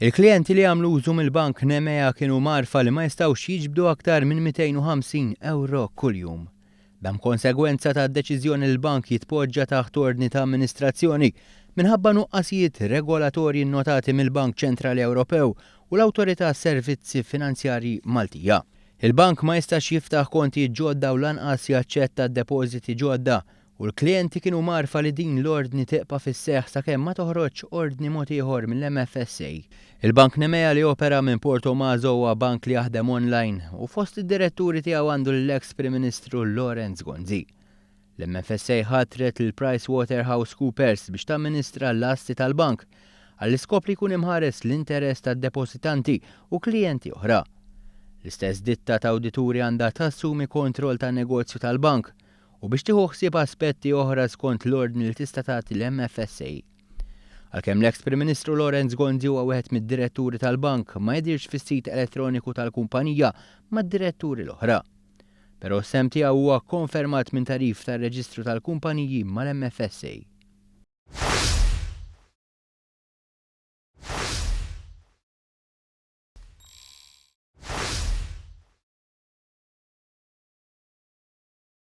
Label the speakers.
Speaker 1: Il-klijenti li għamlu użu mill-Bank Nemea kienu mgħarrfa li ma jistgħux jiġbdu aktar minn 250 ewro kuljum. Dan b'konsegwenza tad-deċiżjoni li l-bank jitpoġġa taħt ordni ta' amministrazzjoni minħabba nuqqasijiet regolatorji nnotati mill-Bank Ċentrali Ewropew u l-Awtorità għas-Servizzi Finanzjarji Maltija. Il-bank ma jistax jiftaħ kontijiet ġodda u lanqas jaċċetta depożiti ġodda u l-klijenti kienu mgħarrfa li din l-ordni tibqa' fis-seħħ sakemm ma toħroġx ordni mod ieħor mill-MFSA. Il-Bank Nemea li jopera minn Portomaso huwa bank li jaħdem online u fost id-diretturi tiegħu għandu lill-eks Prim Ministru Lawrence Gonzi. L-MFSA ħatret lil PricewaterhouseCoopers biex tamministra l-assi tal-bank għall-iskop li jkun imħares l-interess tad-depożitanti u klijenti oħra. L-istess ditta ta' awdituri għandha tassumi kontroll tan-negozju tal-bank u biex tieħu ħsieb aspetti oħra skont l-ordni li tista' tagħti l-MFSA. Għalkemm l-eks Prim Ministru Lawrence Gonzi huwa wieħed mid-diretturi tal-bank, ma jidhirx fis-sit elettroniku tal-kumpanija mad-diretturi l-oħra. Però s-sehem tiegħu huwa kkonfermat minn tagħrif tar-reġistru tal-kumpaniji mal-MFSA.